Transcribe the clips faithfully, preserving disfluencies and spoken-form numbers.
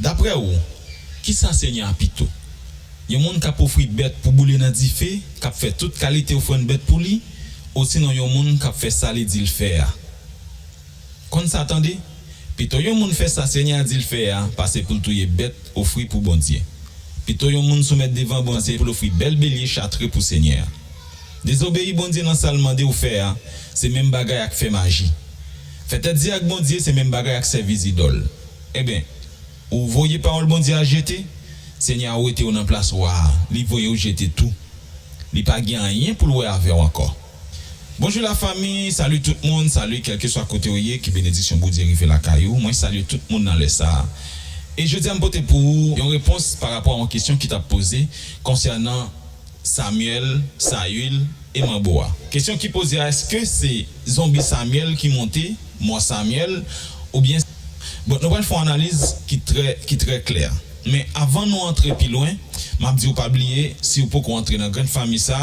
Daprè ou, kisa Senyè a pito? Yon moun k ap ofri bèt pou boule nan dife, k ap fè tout kalite ofrann bèt pou li, osinon yon moun k ap fè sa li di l fè a? Konn sa, tande! Pito yon moun fè sa Senyè a di l fè a pase pou l touye bèt ofri pou Bondye. Pito yon moun soumèt devan Bondye pase pou l ofri bèl belye chatre pou Senyè a. Dezobeyi Bondye nan sa l mande w fè a, se menm bagay ak fè maji. Fè tèt di ak Bondye se menm bagay ak sèvi zidòl. Enben, ou voye pawòl Bondye a jete, Senyè a wete w nan plas wa a, li voye w jete tou. Li pa gen anyen pou l wè avè w ankò. Bonjou lafanmi, sali tout moun, sali kèlkeswa kote w ye, ke benediksyon Bondye rive lakay ou. Mwen salye tout moun nan lè sa a. E jodi a m pote pou ou yon repons pa rapò a yon kesyon ki t ap poze konsènan Samyèl, Sayil e manbo a. Kesyon ki poze a, èske se zonbi Samyèl ki monte, mò Samyèl, oubyen... Bon, nou pral fè yon analiz ki trè, ki trè klè. Men avan nou antre pi lwen, m ap di w pa bliye, si w poko antre nan grenn fanmi sa,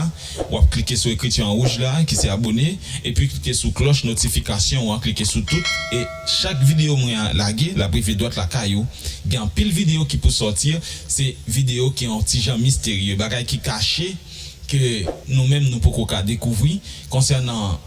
w ap klike sou ekriti an wouj la, ki se abone, epi klike sou klòch notifikasyon an, klike sou tout, e chak videyo mwen lage, l ap rive dwat lakay ou. Gen anpil videyo ki pou sòti, se videyo ki yon ti jan misterye, bagay ki kache, ke nou menm nou poko ka dekouvri konsènan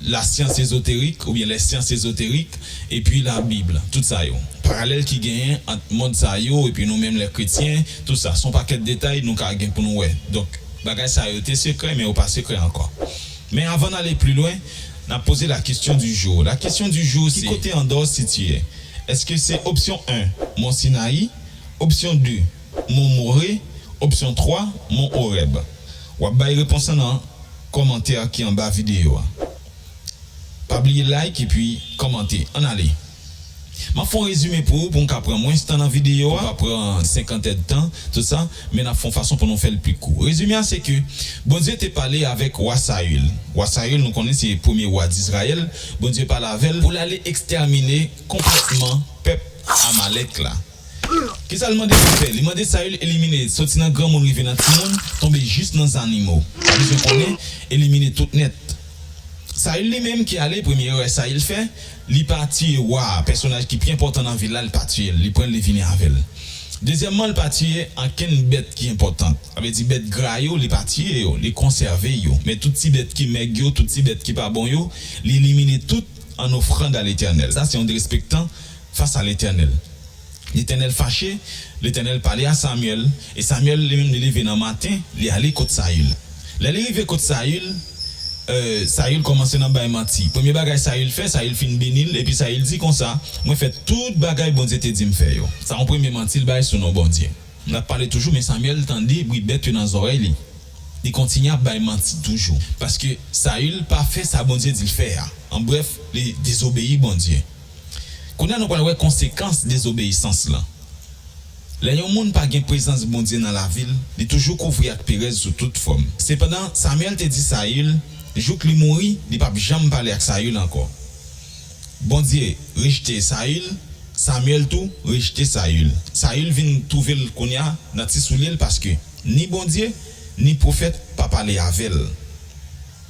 lasyans ezoterik oubyen les sciences ésotériques, epi Labib, tout sa yo. Paralèl ki genyen ant mond sa yo epi nou menm lè kretyen, tout sa, se yon pakèt detay nou ka gen pou nou wè. Donk, bagay sa yo te sekrè, men yo pa sekrè ankò. Men avan n ale pi lwen, n ap poze la question du jour. La question du jour, se, ki kote Andò sitiye? Èske se opsyon en, Mont Sinayi, opsyon de, Mont Moré, opsyon twa, Mont Horeb? W ap bay repons lan nan kòmantè ki anba videyo a. Pa bliye like epi kòmante. Ann ale. M ap fè yon rezime pou ou, pou m ka pran mwens tan nan videyo a, pou pa pran senkant èdtan, tout sa, men n ap fè yon fason pou nou fè l pi kou. Rezime a se ke Bondye te pale avèk wa Sayil. Wa Sayil, nou konnen se premye wa Dizrayèl. Bondye pale avè l pou l ale ekstèmine konplètman pèp Amalèk la. Kisa l mande pou l fè? Li mande Sayil elimine, soti nan granmoun rive nan timoun, tonbe jis nan zannimo. Pa bezwen konnen, elimine tout nèt. Sayil li menm ki ale, premye erè Sayil fè, li pa tiye wa a, pèsonaj ki pi enpòtan nan vil la, li pa tiye l, li pran l, li vini avè l. Dezyèmman, li pa tiye ankenn bèt ki enpòtan. Sa vle di bèt gra yo, li pa tiye yo, li konsève yo. Men tout ti bèt ki mèg yo, tout ti bèt ki pa bon yo, li elimine tout an ofrand a Letènèl. Sa se yon derespektan fas a Letènèl. Letènèl fache, Letènèl pale a Samyèl, e Samyèl li menm li leve nan maten, li ale kot Sayil. Lè li rive kot Sayil, euh, Sayil kòmanse nan bay manti. Premye bagay Sayil fè, Sayil fin beni l, epi Sayil di konsa, mwen fè tout bagay Bondye te di m fè yo. Sa yon premye manti l bay sou non Bondye. N ap pale toujou, men Samyèl tande bri bèt yo nan zòrèy li. Li kontinye ap bay manti toujou. Paske Sayil pa fè sa Bondye di l fè a. An brèf, li dezobeyi Bondye. Kounye a nou pral wè konsekans dezobeyisans lan. Lè yon moun pa gen prezans Bondye nan lavi l, li toujou kouvri ak perèz sou tout fòm. Sepandan, Samyèl te di Sayil, jouk li mouri, li p ap janm pale ak Sayil ankò. Bondye rejte Sayil, Samyèl tou rejte Sayil. Sayil vin twouve l kounye a nan ti soulye l paske ni Bondye, ni pwofèt pa pale avè l.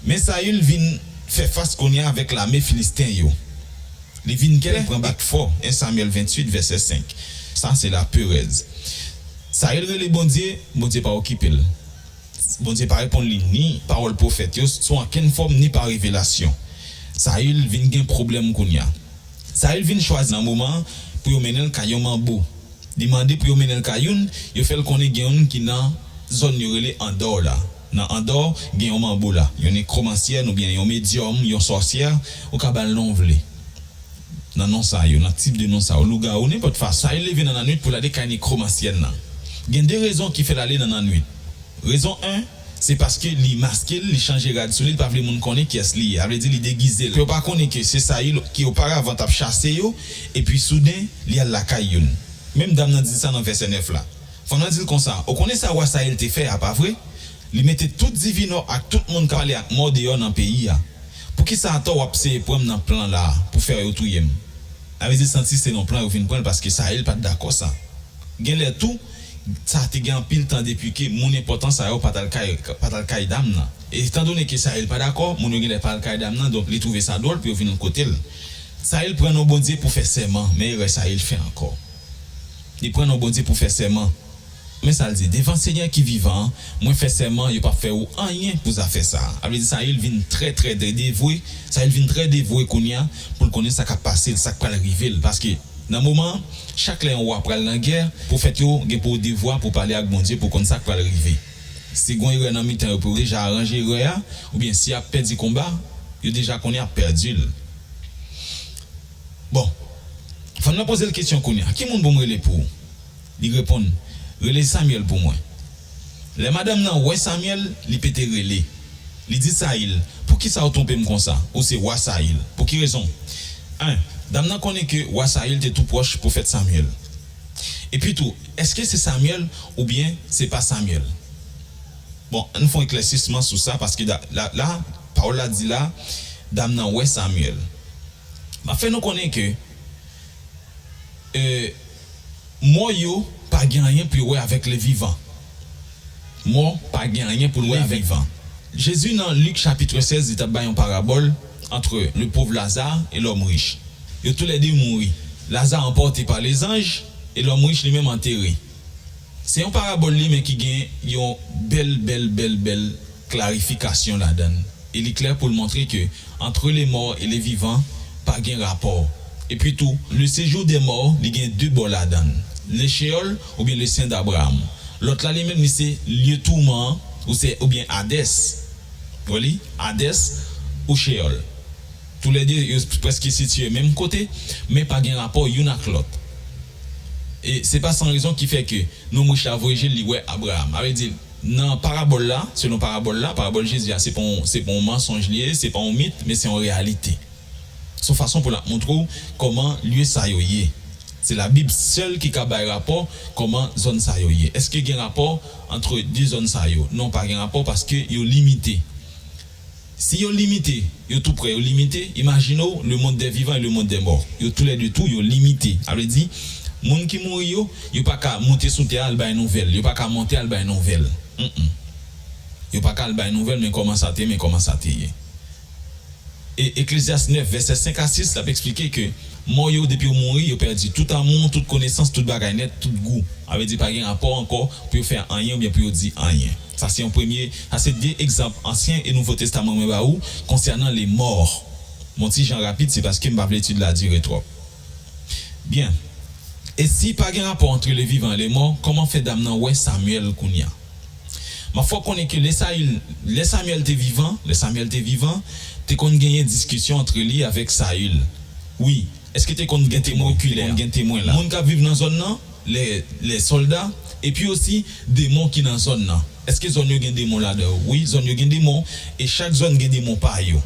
Men Sayil vin fè fas kounye a avèk lame Filisten yo. Li vin kè pran bak fò, en Samyèl venntuit, vèsè senk. Sa se laperèz. Sayil rele Bondye, Bondye pa okipe l. Bondye pa reponn li ni pawòl pwofèt yo sou ankenn fòm, ni pa revelasyon. Sayil vin gen pwoblèm kounye a. Sayil vin chwazi nan moman an pou yo mennen l kay yon manbo. Li mande pou yo mennen l kay youn, yo fè l konnen gen youn ki nan zòn yo rele Andò la. Nan Andò, gen yon manbo la, yon nekwomansyèn oubyen yon medyòm, yon sòsyè, ou ka ba l non w vle. Nan non sa yo, nan tip de non sa yo, lougawou, nenpòt fason. Sayil leve nan lannwit pou l ale kay nekwomansyèn nan. Gen de rezon ki fè l ale nan lannwit. Rezon en, se paske li maske l, li chanje rad sou li, li pa vle moun konnen kiyès li ye. Sa vle di li degize l. Pou yo pa konnen ke se Sayil ki oparavan t ap chase yo, epi souden, li al lakay youn. Menm dam nan di sa nan vèsè nèf la. Fanm nan di l konsa, ou konnen sa wa Sayil te fè a, pa vre? Li mete tout divinò ak tout moun k ap pale ak mò deyò nan peyi a. Poukisa atò w ap seye pran m nan plan la a pou fè yo touye m? Sa vle di l santi se nan plan yo vin pran l paske Sayil pa t dakò sa. Genlè tou, sa te gen anpil tan depi ke moun enpòtan sa yo pa t al kay, pa t al kay dam nan. E etandone ke Sayil pa dakò, moun yo genlè pa al kay dam nan, donk li twouve sa dwòl pou yo vin kote l. Sayil pran non Bondye pou fè sèman, men erè Sayil fè ankò. Li pran non Bondye pou fè sèman. Men sa l di, devan Senyè ki vivan an, mwen fè sèman yo p ap fè ou anyen pou zafè sa a. Sa vle di Sayil vin trè, trè, trè devwe. Sayil vin trè devwe kounye a pou l konnen sa k ap pase l, sa k pral rive l. Paske nan moman an, chak lè yon wa pral nan gè, pwofèt yo gen pou devwa pou pale ak Bondye pou konn sa k pral rive. Si gon erè nan mitan yo pou yo deja aranje erè a, oubyen si y ap pèdi konba, yo deja konnen y ap pèdi l. Bon, fanm nan poze l kesyon kounye a, ki moun pou m rele pou ou? Li reponn, rele Samyèl pou mwen. Lè madanm nan wè Samyèl, li pete rele. Li di Sayil, poukisa w twonpe m konsa? Ou se wa Sayil. Pou ki rezon? En, dam nan konnen ke wa Sayil te tou pwòch pwofèt Samyèl. Epi tou, èske se Samyèl oubyen se pa Samyèl? Bon, ann fè yon eklèsisman sou sa, paske la, la, pawòl la di la, dam nan wè Samyèl. M ap fè nou konnen ke, e, mò yo pa gen anyen pou yo wè avèk le vivan. Mò pa gen anyen pou l wè avèk vivan. Jezi nan Lik chapit sèz, li t ap bay yon parabòl entre le pauvre Lazare et l'homme riche. Yo toulède mouri. Laza anpòte pa lezanj e lòm rich li menm antere. Se yon parabòl li men ki gen yon bèl, bèl, bèl, bèl klarifikasyon ladan l. E li klè pou l montre ke entre les morts et les vivants pa gen rapò. Epi tou, le séjour des morts li gen de bò ladan l. Le Sheol oubyen le sen d'Abraham. Lòt la li menm li se lye touman an, ou se, oubyen Hadès. Wè li, Hadès ou Sheol. Toulède yo prèske sitiye menm kote, men pa gen rapò youn ak lòt. E se pa san rezon ki fè ke nonm rich la voye je l, li wè Abraram. Sa vle di, nan parabòl la, selon parabòl la, parabòl Jezi a, se pa yon, se pa yon mansonj li ye, se pa yon mit, men se yon reyalite. Se yon fason pou l ap montre w kòman lye sa yo ye. Se Labib sèl ki ka bay rapò kòman zòn sa yo ye. Èske gen rapò antre de zòn sa yo? Non, pa gen rapò paske yo limite. Si yo limite, yo tou prè, yo limite, imajine w, le monde des vivants et le monde des morts. Yo toulède tou, yo limite. Sa vle di, moun ki mouri yo, yo pa ka monte sou tè a al bay nouvèl. Yo pa ka monte al bay nouvèl. Mm-mm. Yo pa ka al bay nouvèl, men kòman sa te, men kòman sa te ye. E Eklezyas nèf, vèsè senk a sis, l ap eksplike ke mò yo, depi yo mouri, yo pèdi tout amou, tout konesans, tout bagay nèt, tout gou. Sa vle di pa gen rapò ankò pou yo fè anyen oubyen pou yo di anyen. Sa se yon premye, sa se de egzanp Ansyen e Nouvo Testaman mwen ba ou konsènan les morts. Yon ti jan rapid, se paske m pa vle etid la dire twòp. Byen. E si pa gen rapò entre les vivants et les morts, kòman fè dam nan wè Samyèl kounye a? M ap fè w konnen ke lè Sayil, lè Samyèl te vivan, lè Samyèl te vivan, te konn genyen diskisyon antre li avèk Sayil. Wi, èske te konn gen temwen okilè? Te konn gen temwen la. Moun k ap viv nan zòn nan, les, les soldats, epi osi demon ki nan zòn nan. Èske zòn yo gen demon ladan yo? Wi, zòn yo gen demon, e chak zòn gen demon pa yo.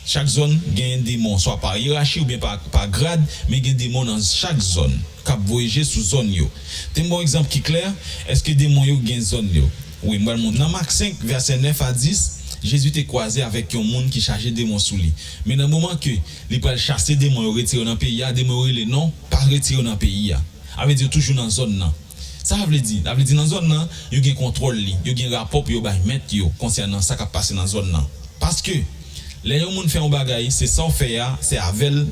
Chak zòn genyen demon, swa pa yerachi oubyen pa, pa grad, men gen demon nan chak zòn k ap voye je sou zòn yo. Te m ba w egzanp ki klè, èske demon yo gen zòn yo? Wi, m pral montre. Nan Mak senk, vèsè nèf a dis, Jezi te kwaze avèk yon moun ki chaje demon sou li. Men nan moman ke li pral chase demon yo, retire yo nan peyi a, demon yo rele non, pa retire yo nan peyi a. Sa vle di yo toujou nan zòn nan. Sa vle di, sa vle di nan zòn nan, yo gen kontwòl li, yo gen rapò pou yo bay mèt yo konsènan sa k ap pase nan zòn nan. Paske, lè yon moun fè yon bagay, se sa w fè a, se avè l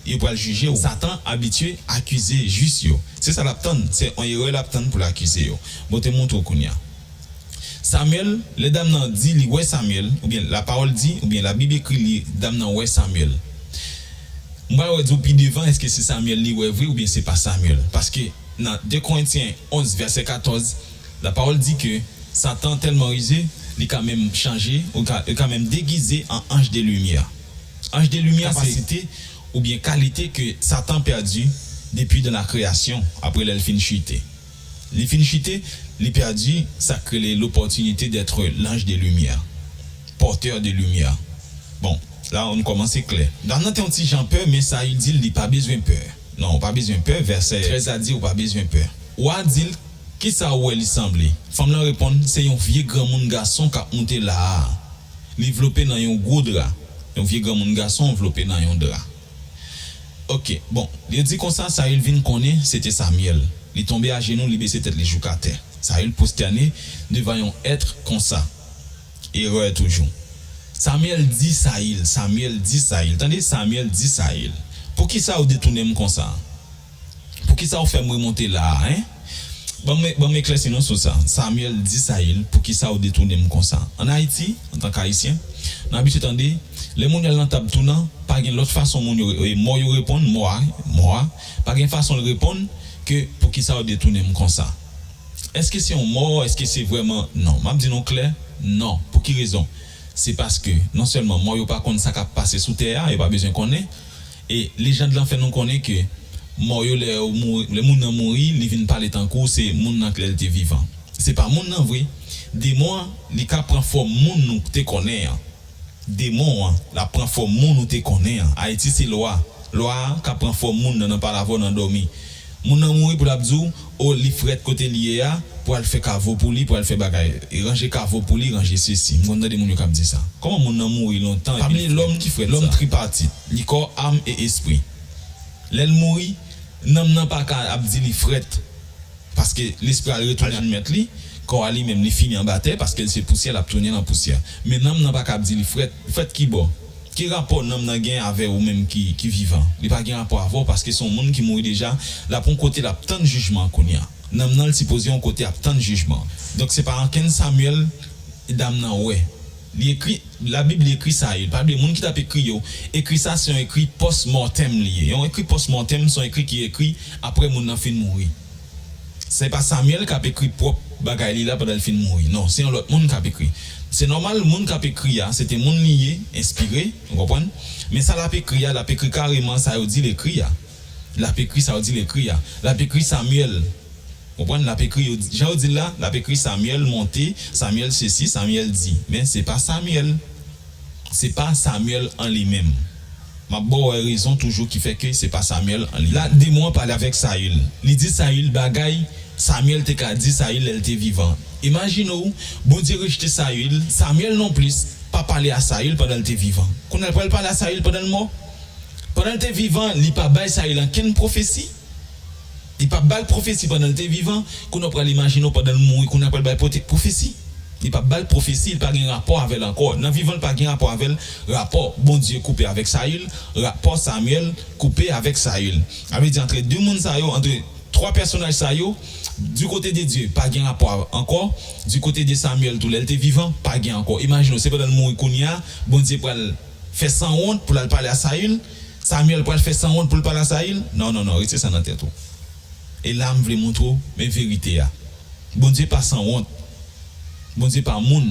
yo pral jije w. Satan abitye akize jis yo. Se sa l ap tann, se yon erè l ap tann pou l akize yo. Bon, te montre w kounye a. Samyèl, lè dam nan di li wè Samyèl, oubyen lapawòl di, oubyen Labib ekri li, dam nan wè Samyèl. M pral wè di w pi devan èske se Samyèl li wè vre oubyen se pa Samyèl. Paske nan de Korentyen onz, vèsè katòz, lapawòl di ke Satan tèlman rize, li ka menm chanje, ou ka, li ka menm degize an anj de limyè. Anj de limyè, se kapasite oubyen kalite ke Satan pèdi depi dan la kreyasyon, apre lè l fin chite. Li fin chite, li pèdi sa k rele l'opportunité d'être l'ange de lumière, porteur de lumière. Bon, la nou kòmanse klè. Dam nan te yon ti jan pè, men Sayil di l li pa bezwen pè. Non, ou pa bezwen pè, vèsè trèz la di ou pa bezwen pè. Wa di l, kisa ou wè li sanble? Fanm lan reponn, se yon vye granmoun gason k ap moute la a. Li vlope nan yon gwo dra. Yon vye granmoun gason vlope nan yon dra. Oke, bon, li di konsa, Sayil vin konnen se te Samyèl. Li tonbe ajenou, li bese tèt li jouk atè. Sayil pwostène devan yon èt konsa. Erè toujou. Samyèl di Sayil, Samyèl di Sayil, tande, Samyèl di Sayil, poukisa ou detounen m konsa? Pou, Kisa w fè m remonte la a, en? Ban m, ban m eklèsi nou sou sa. Samyèl di Sayil, poukisa w detounen m konsa? Ann Ayiti, antank Ayisyen, n abitye tande, lè moun y al nan tab tounan, pa gen lòt fason moun yo, e, mò yo reponn, mò a, mò a, pa gen fason l reponn ke poukisa w detounen m konsa? Èske se yon mò? Èske se vrèman? Non. M ap di nou klè, non. Pou ki rezon? Se paske non sèlman mò yo pa konn sa k ap pase sou tè a, yo pa bezwen konnen, e lejand lan fè nou konnen ke mò yo, lè yo mouri, lè moun nan mouri, li vin pale tankou se moun nan lè l te vivan. Se pa moun nan vre. Demon an, li ka pran fòm moun nou te konnen an. Demon an, l ap pran fòm moun ou te konnen an. Ayiti se lwa. Lwa a ka pran fòm moun nan, nan pale avè w nan dòmi. Moun nan mouri pou l ap di w, o, li frèt kote li ye a, pou al fè kavo pou li, pou al fè bagay, e ranje kavo pou li, ranje sesi. M konn tande moun yo k ap di sa. Kòman moun nan mouri lontan epi l frèt? Pa bliye lòm ki frèt sa. Lòm tripatit, li kò, am e espri. Lè l mouri, nanm nan pa ka ap di li frèt. Paske lespri a l retounen ak mèt li, kò a li menm li fini anba tè, paske l se pousyè, l ap tounen nan pousyè. Men nanm nan pa ka ap di li frèt, frèt ki bò? Ki rapò nanm nan gen avè ou menm ki, ki vivan? Li pa gen rapò avè w paske se yon moun ki mouri deja, l ap yon kote l ap tann jijman an kounye a. Nanm nan l sipoze yon kote ap tann jijman. Donk se pa ankenn Samyèl dam nan wè. Li ekri, Labib li ekri Sayil. Pa bliye, moun ki t ap ekri yo, ekri sa se yon ekri post mortem li ye. Yon ekri post mortem se yon ekri ki ekri apre moun nan fin mouri. Se pa Samyèl k ap ekri pwòp bagay li la pandan l fin mouri. Non, se yon lòt moun k ap ekri. Se nòmal, moun k ap ekri a, se te moun li ye, enspire, ou konprann? Men sa l ap ekri a, l ap ekri kareman sa yo di l ekri a. L ap ekri sa yo di l ekri a. L ap ekri Samyèl. Konprann? L ap ekri, yo di, jan yo di l la, l ap ekri Samyèl monte, Samyèl sesi, Samyèl di. Men se pa Samyèl. Se pa Samyèl an li menm. M ap ba w rezon toujou ki fè ke se pa Samyèl an li. La, demon an pale avèk Sayil. Li di Sayil bagay Samyèl te ka di Sayil lè l te vivan. Imajine w, Bondye rejte Sayil, Samyèl nonplis pa pale a Sayil pandan l te vivan. Kounye a l pral pale a Sayil pandan l mò? Pandan l te vivan, li pa bay Sayil ankenn pwofesi. Li pa ba l pwofesi pandan l te vivan, kounye a w pral imajine w pandan l mouri, kounye a l pral bay pwote-, pwofesi. Li pa ba l pwofesi, li pa gen rapò avè l ankò. Nan vivan l pa gen rapò avè l, rapò Bondye koupe avèk Sayil, rapò Samyèl koupe avèk Sayil. Sa vle di antre de moun sa yo, antre twa pèsonaj sa yo, du côté de Dieu, pa gen rapò ankò, du côté de Samyèl tou, lè l te vivan, pa gen ankò. Imajine w, se pandan l mouri kounye a, Bondye pral fè sanwont pou l al pale a Sayil, Samyèl pral fè sanwont pou l pale a Sayil? Non, non, non, retire sa nan tèt ou. E la, m vle montre w, men verite a. Bondye pa sanwont. Bondye pa moun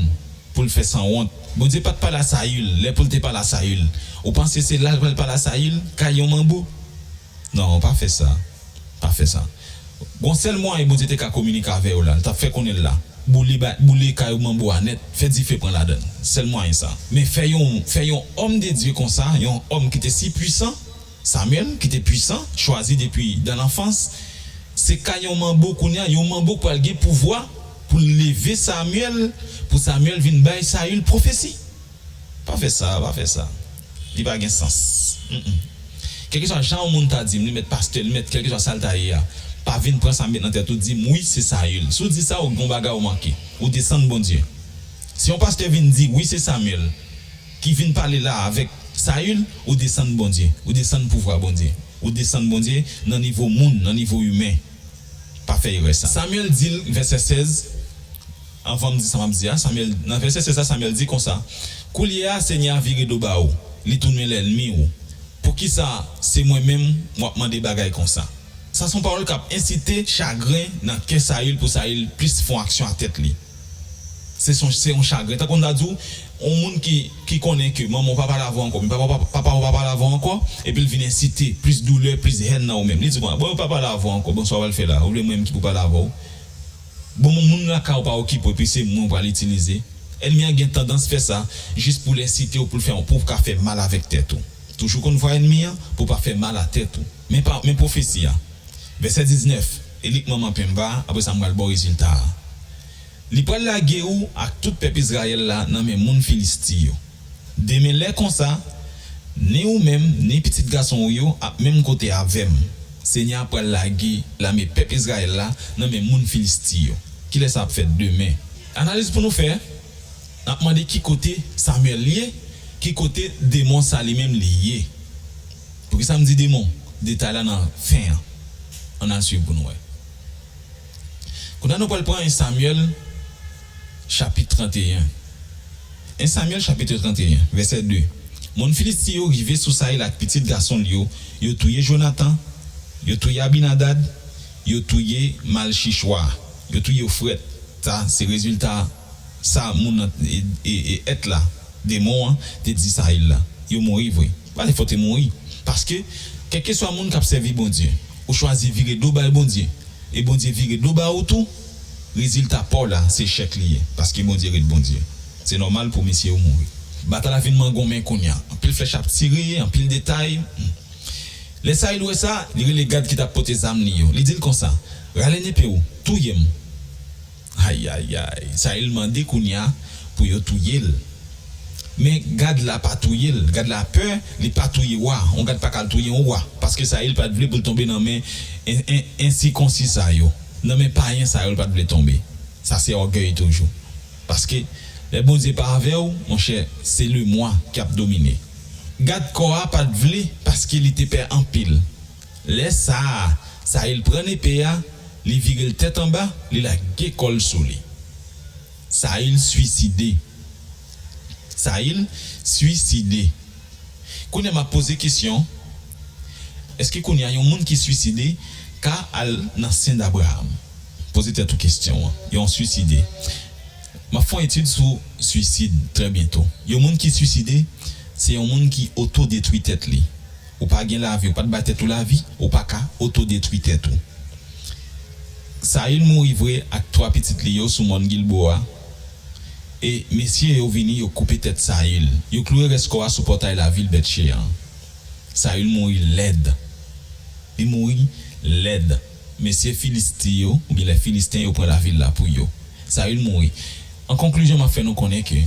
pou l fè sanwont. Bondye pa t pale a Sayil, lè pou l te pale a Sayil. Ou panse se la l pral pale a Sayil, kay yon manbo? Non, pa fè sa. Pa fè sa. Gon sèl mwayen Bondye te ka kominike avè yo la, l t ap fè konnen l la. Boule ba, boule kay manbo a nèt, fè dife pran ladan l. Sèl mwayen sa. Men fè yon, fè yon homme de Dieu konsa, yon òm ki te si pwisan, Samyèl, ki te pwisan, chwazi depi dan lanfans, se ka yon manbo kounye a, yon manbo k pral gen pouvwa pou l leve Samyèl, pou Samyèl vin bay Sayil pwofesi. Pa fè sa, pa fè sa. Li pa gen sans. Mm, mm. Kèlkeswa jan yon moun ta di m, li mèt pastè, li mèt kèlkeswa sa l ta ye a, pa vin pran sa met nan tèt ou, di m, wi, se Sayil. Si w di sa, ou gen yon bagay ou manke. Ou desann Bondye. Si yon pastè vin di, wi, se Samyèl, ki vin pale la avèk Sayil, ou desann Bondye. Ou desann pouvwa Bondye. Ou desann Bondye nan nivo moun, nan nivo imen. Pa fè erè sa. Samyèl di l, vèsè sèz, anvan m di sa m ap di a, Samyèl, nan vèsè sèz la, Samyèl di konsa, koulye a, Senyè a vire do ba ou, li tounen lènmi ou. Poukisa se mwen menm w ap mande bagay konsa? Sa se yon pawòl k ap ensite chagren nan kè Sayil pou Sayil plis fè yon aksyon a tèt li. Se son, se yon chagren. Tankou m ta di w, yon moun ki, ki konnen ke manman w pa pale avè w ankò, men papa, papa w pa pale avè w ankò, epi l vin ensite plis doulè, plis hèn nan ou menm. Li di w, bon, yo pa pale avè w ankò, bon, sa w pral fè la? Ou vle mwen menm ki pou pale avè w? Bon, moun, moun lakay ou pa okipe w, epi se mwen w pral itilize. Ènmi an gen tandans fè sa, jis pou l ensite w, pou l fè, pou w ka fè mal avèk tèt ou. Toujou konn vwa ènmi an, pou w pa fè mal a tèt ou. Men pa, men pwofesi a. Vèsè diznèf, e li k manman pen m ba, apre sa m pral ba w rezilta a. Li pral lage ou ak tout pèp Izrayèl la nan men moun Filisti yo. Demen lè konsa, ni ou menm, ni pitit gason w yo ap menm kote avè m. Senyè a pral lage lame pèp Izrayèl la nan men moun Filisti yo. Kilè sa ap fèt demen? Analiz pou nou fè, n ap mande ki kote Samyèl ye, ki kote demon sa li menm li ye. Poukisa m di demon? Detay la nan fen an. Ann al swiv pou nou wè. Kounye a nou pral pran en Samyèl chapit trannteyen. En Samyèl chapit trannteyen, vèsè de. Moun Filisti yo rive sou Sayil ak pitit gason l yo, yo touye Jonatan, yo touye Abinadab, yo touye Malchichwa, yo touye yo frèt. Sa se rezilta sa moun nan, e, e, e, èt la, demon an, te di Sayil la. Yo mouri vre. Pa nenpòt mouri. Paske, kèlkeswa moun k ap sèvi Bondye, ou chwazi vire do bay Bondye, e Bondye vire do ba ou tou, rezilta pa w la, se echèk li ye, paske Bondye ret Bondye. Se nòmal pou mesye yo mouri. Batay la vin mangonmen kounye a. Anpil flèch ap tire, anpil detay. Lè Sayil wè sa, li rele gad ki t ap pote zam li yo. Li di l konsa, "Rale nepe w, touye m." Ayayay, Sayil mande kounye a pou yo touye l. Men gad la pa touye l. Gad la pè, li pa touye wa. Yon gad pa ka al touye yon wa. Paske Sayil pa t vle pou l tonbe nan men en, en, ensikonsi sa yo. Nan men payen sa yo, l pa t vle tonbe. Sa se ògèy toujou. Paske lè Bondye pa avè w, monchè, se lemwa k ap domine. Gad kò a pa t vle paske li te pè anpil. Lè sa a, Sayil pran nepe a, li vire l tèt anba, li lage kò l sou li. Sayil swiside. Sayil swiside. Kounye a m ap poze kesyon, èske kounye a yon moun ki swiside ka al nan sen d Abraram? Poze tèt ou kesyon an. Yon swiside. M ap fè yon etid sou swisid trè byento. Yon moun ki swiside, se yon moun ki otodetwi tèt li. Ou pa gen lavi, ou pa t bay tèt ou lavi, ou pa ka otodetwi tèt ou. Sayil mouri vre ak twa pitit li yo sou mòn Gilbowa. E mesye yo vini, yo koupe tèt Sayil. Yo klouwe rès kò a sou pòtay lavil Bètchea an. Sayil mouri lèd. Li mouri lèd. Mesye Filisti yo, oubyen lè Filisten yo pran lavil la pou yo. Sayil mouri. An konklizyon, m ap fè nou konnen ke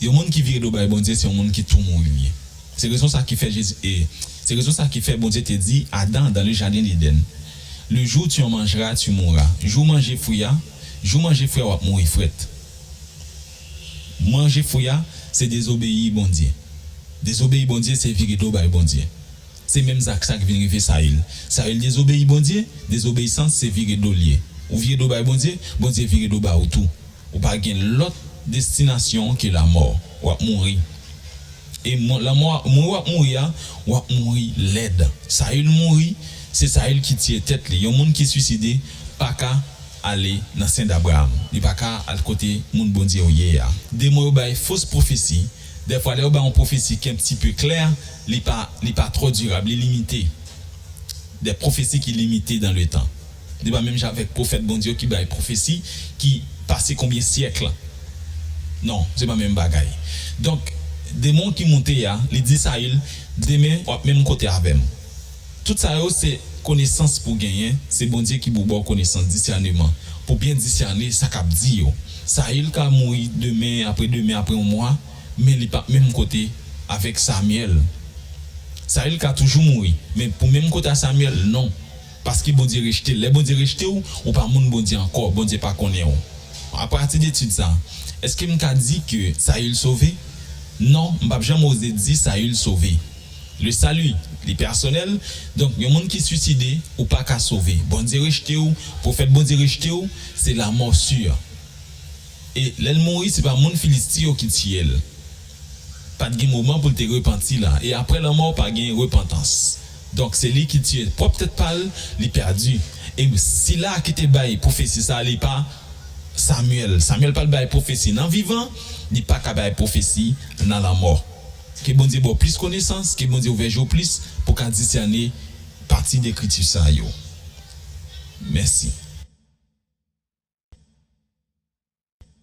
yon moun ki vire do bay Bondye, se yon moun ki tou mouri li ye. Se rezon sa ki fè Jezi, e, se rezon sa ki fè Bondye te di Adan dans le jardin d'Éden, "Le jour tu en mangeras, tu mourras." Jou w manje fwi a, jou w manje fwi a, w ap mouri frèt. Manje fwi a, se dezobeyi Bondye. Dezobeyi Bondye, se vire do bay Bondye. Se menm zak sa k vin rive Sayil. Sayil dezobeyi Bondye, dezobeyisans se vire do l ye. Ou vire do bay Bondye, Bondye vire do ba ou tou. Ou pa gen lòt destinasyon ke lamò. W ap mouri. E mo-, lanmò, mouri w ap mouri a, w ap mouri lèd. Sayil mouri, se Sayil ki tiye tèt li. Yon moun ki swiside pa ka ale nan sen d Abraram. Li pa ka al kote moun Bondye yo ye a. Demon yo bay fos pwofesi. Dèfwa, lè yo bay yon pwofesi ki un petit peu clair, li pa, li pa twò dirab, li limite. Des prophéties ki limite dans le temps. Li pa menm jan avèk pwofèt Bondye yo ki bay pwofesi ki pase konbyen syèk. Non, se pa menm bagay. Donk, demon ki monte a, li di Sayil, "Demen, w ap menm kote avè m." Tout sa yo se konesans pou genyen, se Bondye ki pou ba w konesans, disèneman, pou byen disène sa k ap di yo. Sayil ka mouri demen, apre demen, apre yon mwa, men li p ap menm kote avèk Samyèl. Sayil ka toujou mouri, men pou menm kote a Samyèl, non. Paske Bondye rejte l. Lè Bondye rejte w, ou pa moun Bondye ankò, Bondye pa konnen w. Apati de etid sa, èske m ka di ke Sayil sove? Non, m p ap janm oze di Sayil sove. Le salut, li pèsonèl. Donk, yon moun ki swiside, ou pa ka sove. Bondye rejte w, pwofèt Bondye rejte w, se lamò si. E lè l mouri, se pa moun Filisti yo ki tiye l. Pa t gen moman pou l te repanti la. E apre lanmò, pa gen repantans. Donk, se li ki tiye pwòp tèt pa l, li pèdi. E sila ki te bay pwofesi sa, li pa Samyèl. Samyèl pa t bay pwofesi nan vivan, li pa ka bay pwofesi nan lanmò. Ke Bondye ba w plis konesans, ke Bondye ouvè je w plis pou w ka disène pati de ekriti sa yo. Mèsi.